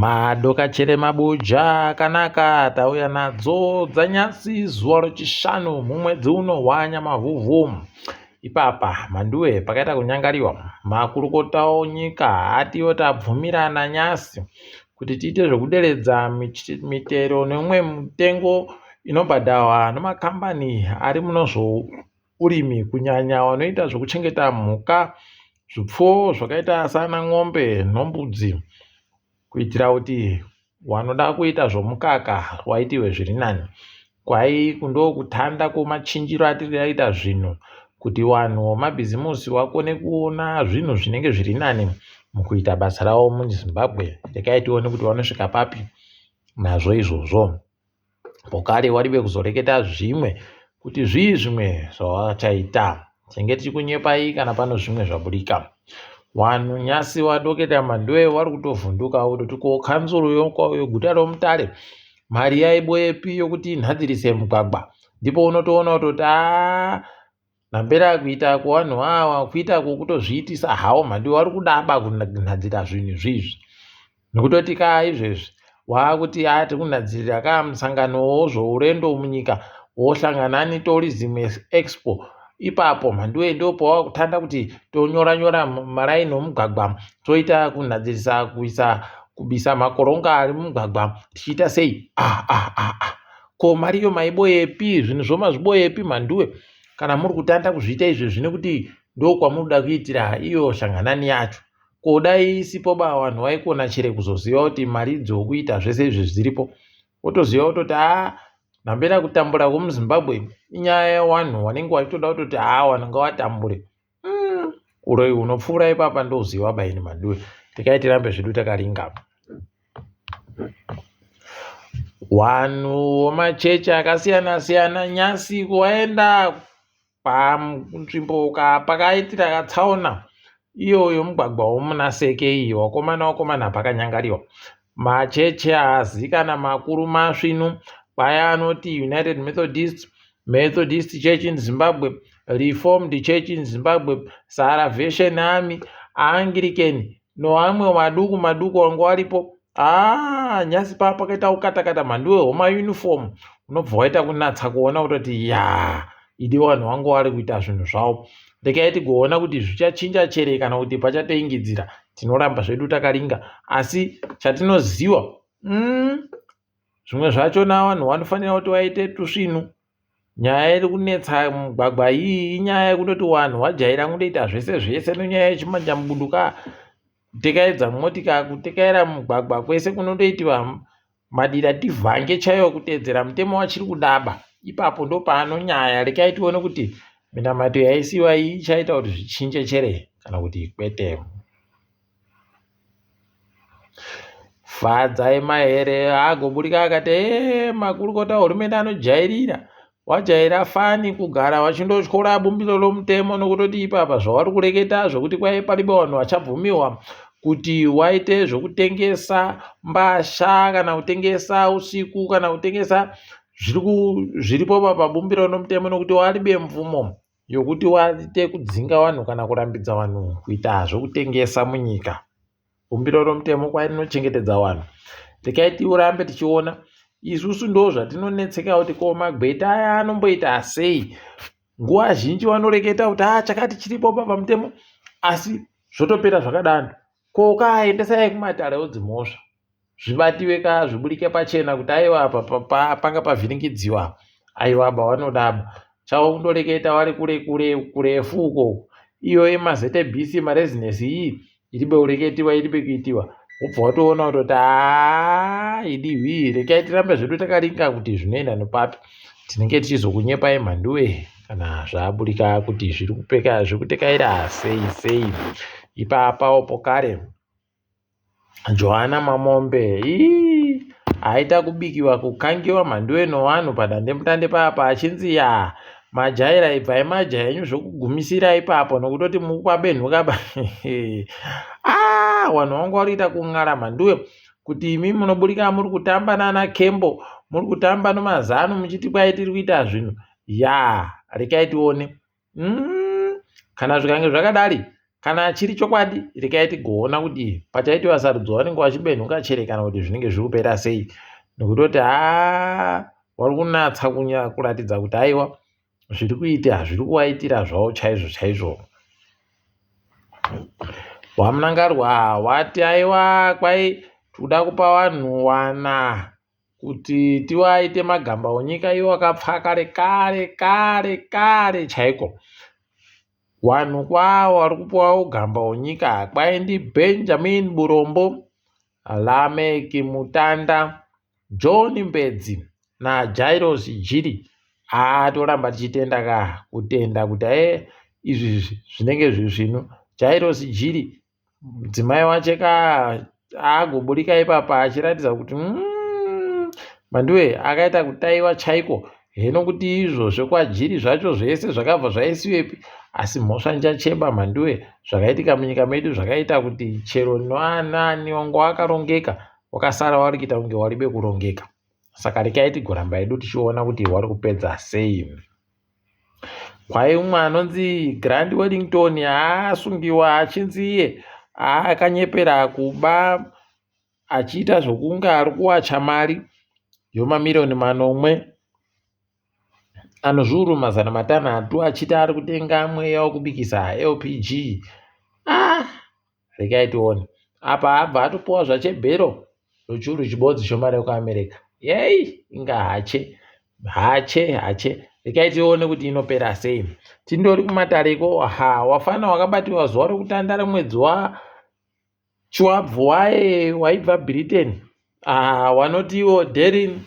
Madokachere mabuja akanaka tauya nadzo dzanyasi zuva rochishanu mumwedzi uno waNyamavhuvhu. Ipapa mhanduwe pakaita kunyangariwa makurukota onyika atiwo tabvumirana nyasi kuti tiite zvekuderedza mitero neumwe mitengo inobhadharwa nemakambani ari munozvourimi kunyanya vanoita zvekuchengeta mhuka zvipfuwo zvakaita sana n'ombe nombudzi kuitira kuti wanoda kuita zvomukaka waitiwe zviri nani. Kwai ndokutanda kwemachinjiro atiri aita zvinhu kuti vanhu vemabhizimusi vakone kuona zvinhu zvinenge zviri nani mukuita basa ravo muZimbabwe. Regai tione kuti vanosvika papi nazvo izvozvo. Pokare warive kuzoreketa zvimwe kuti zvii zvimwe zvavachaita. Tinenge tichikunyepai kana pano zvimwe zvabudika. Wanhu nyasi wadoketa Manduwe wari kutovhunduka kutoti ko kanzuru yeguta roMutare mari yaiboyepi yokuti inhadzirise mugwagwa. Ndipo unotoona kutoti aa Nhambera kuita kwevanhu awa kuita kwekutozviitisa hawo mhandi wari kudaba kunhadzira zvinhu izvizvi nekutoti kaa izvezvi waakuti a tiri kunhadzirira kaa musangano wozvourendo munyika wohlanganani tourism expo ipapo mhanduwe ndopawakutanda kuti tonyora nyora maraini omugwagwa toita kunhadzirisa kuisa kubisa makoronga ari mumugwagwa tichiita sei ah, ah, ah, ah. Ko mari iyo maiboyepi zvinhu zvomazviboyepi mhanduwe kana muri kutanda kuzviita izvezvi nekuti ndokwamunoda kuitira iyo hlanganani yacho ko dai isipo ba vanhu vaikona chere kuzoziva kuti mari dzokuita zvese izvi dziripo wotoziva kutoti haa nhambera kutambura kwemuzimbabwe inyaya yewanhu wanenge wachitoda kutoti haa wanhu ngawatambure mm, uroyi hunopfuura ipapa ndoziva baini mhanduwe tikai tirambe zvedu takaringa Wanhu wemachechi akasiyana siyana nyasi waenda panzvimbo pakaitira katsaona iyo yomugwagwa womunaSeke iyi wakomana wakomana pakanyangariwa. Machechi azikanwa makuru masvinu kwaya anoti United Methodist, Methodist Church in Zimbabwe, Reformed Church in Zimbabwe, Salvation Army, Anglican noamwe maduku maduku wanga waripo haa nyasi paa pakaita kukatakata mhanduwe homa uniform unobva waita kunatsa kuona kutoti ya idi vanhu vangu vari kuita zvinhu zvavo rekai tigoona kuti zvichachinja chere kana kuti pachatoingidzira tinoramba zvedu takaringa asi chatinoziva mm, zvimwe zvachona vanhu vanofanira kuti vaite tusvinu Nyaya iri kunetsa mumugwagwa iyi inyaya yekundoti vanhu vajaira kundoita zvese zvese nenyaya yechimanjamubudu ka kutekaidza motika kutekaira mumugwagwa kwese kunondoitiwa madira tivhange chaiwo kuteedzera mutemo wachiri kudaba ipapo ndopano nyaya rekai tione kuti minamato yaisiwa iyi ichaita kuti zvichinje chere kana kuti kwete. Fadzai Mahere agoburika akati ee makurukota hurumende anojairira wajaira fani kugara vachindotyora bumbiro romutemo nokutoti ipapa zvavari kureketa zvokuti kwai paribe vanhu vachabvumiwa kuti waite zvokutengesa mbasha kana kutengesa usiku kana kutengesa zviripo pabumbiro romutemo nokuti waribe mvumo yokuti waite kudzinga vanhu kana kurambidza vanhu kuita zvokutengesa munyika. Bumbiro romutemo kwai rinochengetedza vanhu. Rekai tiurambe tichiona isusu ndo zvatinonetseka kuti ko magweta aya anomboita sei nguva zhinji vanoreketa kuti a ah, chakati chiripo pa pamutemo asi zvotopera zvakadano ko kaendesai kumatare odzimhosva zvibatiwe ka zviburike pachena kuti aiwa apa panga pavhiringidziwa aiwa aba vanodaba chavo kundoreketa vari kure kure kurefu uko iyo yemaZBC marezinesi iyi iribe kureketiwa iribe kuitiwa wobva watoona kutoti haa idi hwii rekai tirambe zvedu takaringa kuti zvinoenda nepapi tinenge tichizokunyepai mhanduwe kana zvaburika kuti zviri kupeka zviri kutekaira sei sei ipapawo pokare Joana Mamombe ii aita kubikiwa kukangiwa mhanduwe novanhu padandemutande papa achinzi yaa majaira ibvai maja henyu zvokugumisira ipapo nokutoti mukwabenhuka pa ah vanhu vangu vari kuita kun'ara mhanduwe kuti imi munoburika muri kutamba nana kembo muri kutamba nomazano muchiti kwai tiri kuita zvinhu yaa rekai tione mm, kana zvikange zvakadari Kana chiri chokwadi regai tigoona kuti pachaitiwa sarudzo vanenge vachibenhuka chere kana kuti zvinenge zviri kupera sei nekutoti haa vari kunatsa kuratidza kuti aiwa zviri kuita zviri kuvaitira zvavo chaizvo chaizvo. VaMnangagwa vati aiwa kwai tikuda kupa vanhu wana kuti tivaite magamba onyika iwo akapfa kare kare kare kare chaiko. Wanhu kwawo vari kupiwa ugamba hwenyika kwai ndiBenjamin Burombo, Lameck Mutanda, John Mbedzi naJairos Jiri. Haa toramba tichitenda ka kutenda kuti ae izvi zvinenge zvisvinu. Jairos Jiri mudzimai wache ka agoburika ipapa achiratidza kuti Mandiwe akaita kutaiwa chaiko heno kuti izvo zvekwajiri zvacho zvese zvakabva zvaisiwepi asi mhosva ndichacheba Mhanduwe zvakaitika munyika medu zvakaita kuti chero nani wanga wakarongeka wakasara wari kuita kunge waribe kurongeka saka rekai tigoramba hedu tichiona kuti wari kupedza sei Kwai umwe anonzi Grant Wellington asungiwa achinzi iye akanyepera kuba achiita zvokunge ari kuwacha mari yemamiriyoni manomwe ano zviuru 600 achiti ari kutenga mweya wekubikisa LPG. Ah! Regai tione. Apa abva atopuwa zvache bhero rochuru chibodzi chomari yekuAmerica. Yei, inga hache. Hache, hache. Regai tione kuti inopera sei. Tindori kumatareko, ha, wafana wakabatiwa zuva rokutanda remwedzi wa Chiwabvu waye waibva Britain. Ah, wanoti iwo Derin,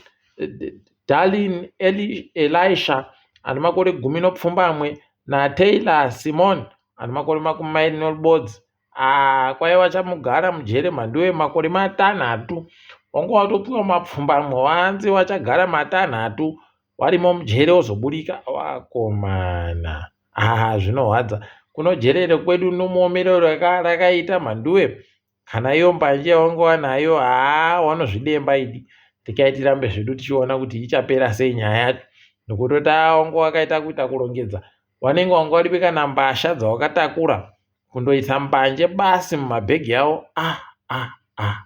Darlin Eli, Elisha ane makore 17 naTaylor Simon ane makore 21 ah, kwaiva chamugara mujere mhanduwe makore matanhatu wanga watopiwa mapfumbamwe wanzi wachagara matanhatu warimo mujere wozoburika wakomana ah, zvinohwadza kuno jerere kwedu nomuomerero rakaita mhanduwe Kana iyo mbanje yawanga wanayo haa wanozvidemba idi. Rekai tirambe zvedu tichiona kuti ichapera sei nyaya yacho. Nokutoti haa wanga wakaita kuita kurongedza. Wanenge wanga waripe kana mbasha dzawakatakura kundoisa mbanje basi mumabhegi awo ah ah ah.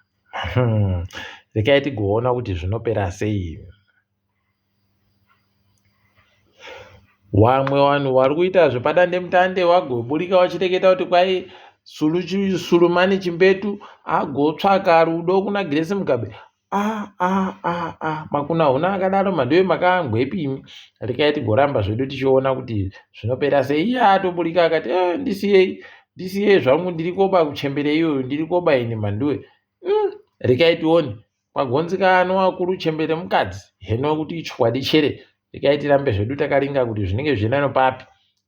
Rekai tigoona kuti zvinopera sei. Wamwe wanhu wari kuita zvepadandemutande wagoburika wachireketa kuti kwai Sulumani Chimbetu agotsvaka rudo kuna Grace Mugabe. Ah, ah, ah, ah. Makunahuna akadaro mhanduwe makaangwepi imi. Rekai tigoramba zvedu tichiona kuti zvinopera sei. Iye atoburika akati eh, ndisiyei ndisiyei zvangu ndiri koba kuchembere iyoyo ndiri koba ini mhanduwe. Rekai tione Kwagonzikano akuru chembere mukadzi heno kuti ichokwadi chere rekai tirambe zvedu takaringa kuti zvinenge zvichienda nopapi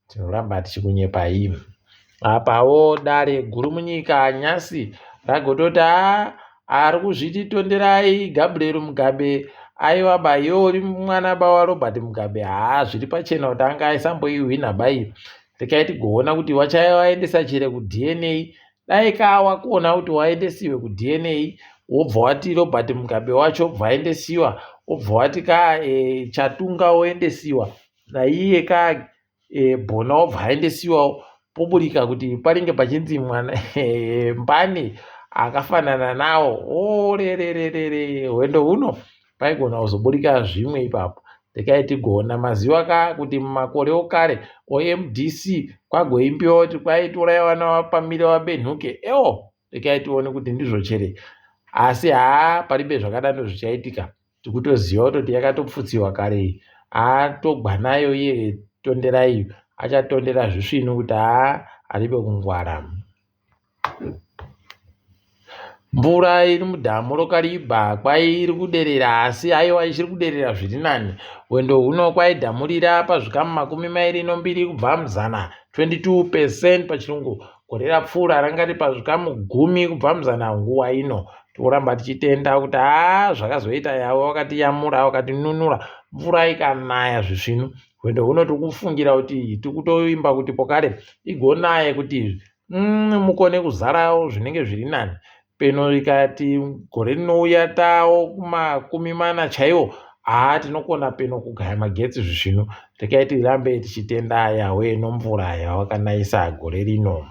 tinoramba tichikunyepai apawo dare guru munyika nyasi ragototi a ari kuzviti tonderai Gabriel Mugabe aiwa ba iwe uri mwana ba waRobert Mugabe haa zviri pachena kuti anga aisamboihwina bai rekai tigoona kuti wachavaendesa chere kuDNA Dai ka wakuona kuti waendesiwe kuDNA wobva wati Robert Mugabe wacho obva aendesiwa wobva wati ka e, Chatunga woendesiwa naiye ka e, Bona wobva aendesiwawo poburika kuti panenge pachinzi mwana e, mbani akafanana nawo orerererere hwendo huno paigona kuzoburika zvimwe ipapo rekai tigoona maziva ka kuti mumakore okare omdc kwagoimbiwa kuti kwaitouraya vana vapamire vabenhuke ewo rekai tione kuti ndizvo chere asi haa paribe zvakadaro zvichaitika tikutoziva kutoti yakatopfutsiwa kare iyi atogwa nayo iye tonderai achatondera zvisvinu kuti haa aribe kungwara Mvura iri mudhamu roKariba kwairi kuderera asi aiwa ichiri kuderera zviri nani. Hwendo huno kwaidhamu rira pazvikamu 22 kubva muzana, 22 percent pachirungu. Gore rapfuura ranga riri pazvikamu 10 kubva muzana nguva ino. Toramba tichitenda kuti haa zvakazoita yavo vakatiyamura vakatinunura mvura ikanaya zvisvinu. Hwendo huno tiri kufungira kuti tiri kutoimba kuti pokare igonaye kuti mukone kuzarawo zvinenge zviri nani peno ikati gore rinouya tawo kumakumi mana chaiwo haa tinokona peno kugaya magetsi zvisvinu rekai tirambe tichitenda Yahweh nomvura yawakanaisa gore rino.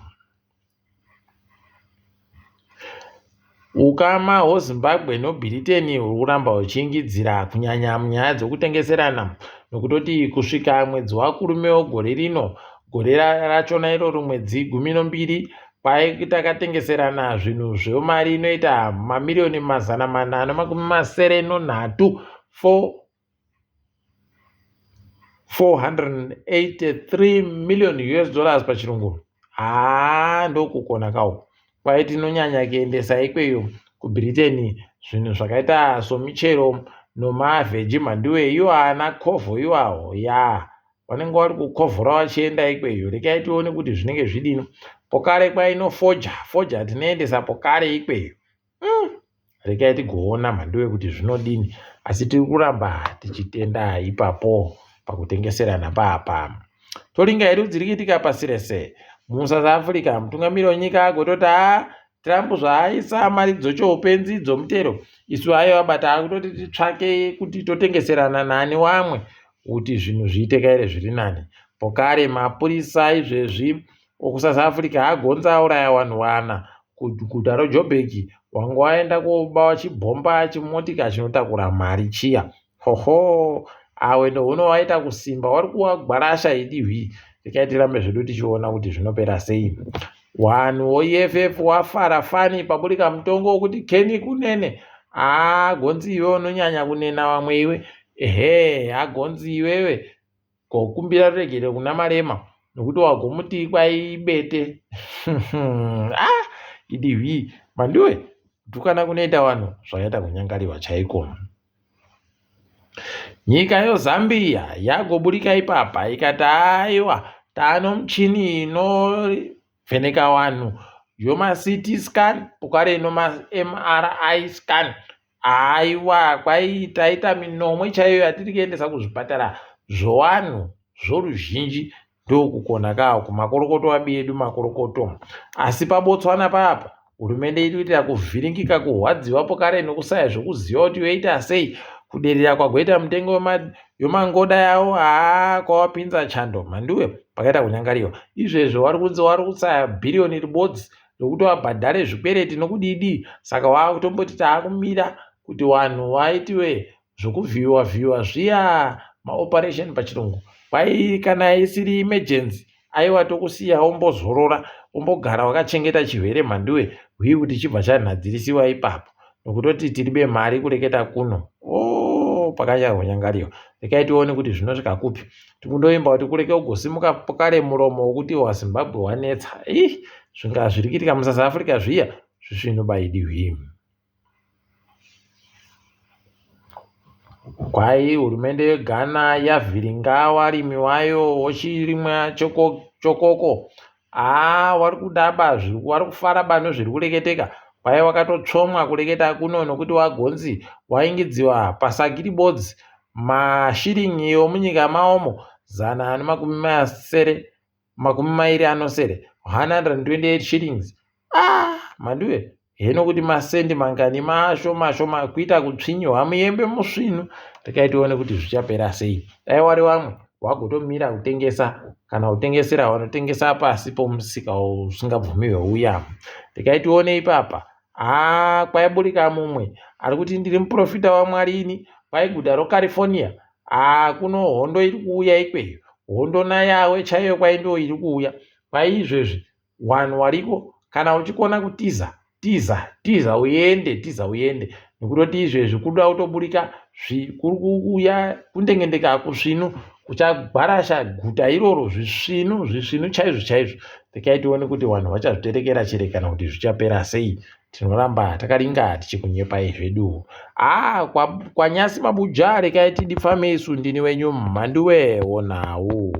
Ukama hwoZimbabwe noBritain huri kuramba huchiingidzira kunyanya munyaya dzokutengeserana nokutoti kusvika mwedzi waKurume wegore rino, gore rachona iroro mwedzi 12, kwai takatengeserana zvinhu zvemari inoita mamiriyoni 473, 483 million US dollars pachirungu. Haa ndokukona kauku. Kwai tinonyanya kuendesa ikweyo kuBritain zvinhu zvakaita somichero nomavheji mhanduwe iwo ana kovho iwawo ya vanenge vari kukovhora vachienda ikweyo rekai tione kuti zvinenge zvidini pokare kwainofoja foja tinoendesa pokare ikweyo Regai tigoona mhanduwe kuti zvinodini asi tiri kuramba tichitenda ipapo pakutengeserana papa. Toringa hedu dziri kuitika pasi rese. MuSouth Africa mutungamiri wenyika agototi haa Trump zvaaisa mari dzochoupenzi dzomutero isu aiwa but akutoti titsvake kuti totengeserana nani wamwe kuti zvinhu zviite kaire zviri nani. Pokare mapurisa izvezvi okuSouth Africa agonza auraya vanhu vana kuguta roJoburg wanga waenda koba wachibhomba chimotika chinotakura mari chiya hoho awendo huno waita kusimba wari kuwagwarasha idi hwi rekai tirambe zvedu tichiona kuti zvinopera sei wanhu woEFF wafara fani paburika mutongo wokuti Kenny Kunene aagonzi iwe unonyanya kunena vamwe iwe ehe agonzi iwewe Gokumbira ruregerero kuna Malema nokuti wagomuti kwaibete ah idi hwii mandiwe kutukana kunoita vanhu zvakaita kunyangariwa chaiko. Nyika yoZambia yagoburika ipapa ikati aiwa taano muchini inovheneka vanhu yomaCT scan pokare inomaMRI scan Aiwa kwai taita minomwe chaiyo yatiri kuendesa kuzvipatara zvowanhu zvoruzhinji ndokukona kaku makorokoto abi edu makorokoto asi paBotswana papa hurumende iri kuitira kuvhiringika kurwadziwa pokare nokusaya zvokuziva kuti yoita sei kuderera kwagoita mutengo yomangoda yawo haa kwawapinza chando mhanduwe pakaita kunyangariwa izvezvo wari kunzi wari kusaya bhiriyoni ribodzi nokuti wabhadhare zvikwereti nokudidi saka wakutomboti taakumira kuti vanhu vaitiwe zvokuvhiyiwa vhiyiwa zviya maoperation pachirungu kwai kana isiri emergency aiwa tokusiya wombozorora wombogara wakachengeta chirwere mhanduwe hwii kuti chibva chanhadzirisiwa ipapo nokutoti tiribe mari kureketa kuno oh, pakanyarwonyangariwa rekai tione kuti zvinosvika kupi tikundoimba kuti kureke ugosimuka kare muromo wokuti wazimbabwe wanetsa ih zvinga zviri kuitika musouth africa zviya zvisvinu baidi Kwai hurumende yeGhana yavhiringa warimi wayo wochirimwa chokoko. Haa wari kudaba wari kufara ba nezviri kureketeka. Kwai wakatotsvomwa kureketa kuno nokuti wagonzi waingidziwa pasagiri bodzi mashiringi omunyika maomo 127 128 shillings ah mhanduwe heno kuti masendi mangani mashoma shoma kuita kutsvinyiwa muyembe musvinu rekai tione kuti zvichapera sei dai wari wamwe wagotomira kutengesa kana kutengesera vanotengesa pasi pomusika usingabvumiwe uya rekai tione ipapa haa kwaiburika mumwe ari kuti ndiri muprofita wamwari ini kwaiguta roCalifornia haa kuno hondo iri kuuya ikweyo hondo nayawe chaiyo kwaindiwo iri kuuya kwaizvezvi Wanhu wariko kana uchikona kutiza tiza tiza uende tiza uende nekutoti izvezvi kuda kutoburika kuri kuuya kundengendeka kusvinu kuchagwarasha guta iroro zvisvinu zvisvinu chaizvo chaizvo rekai tione kuti vanhu vachazviterekera chere kana kuti zvichapera sei tinoramba takaringa tichikunyepai zvedu aa kwanyasi mabuja rekai tidipfame isu ndini wenyu mhanduwe wonawo.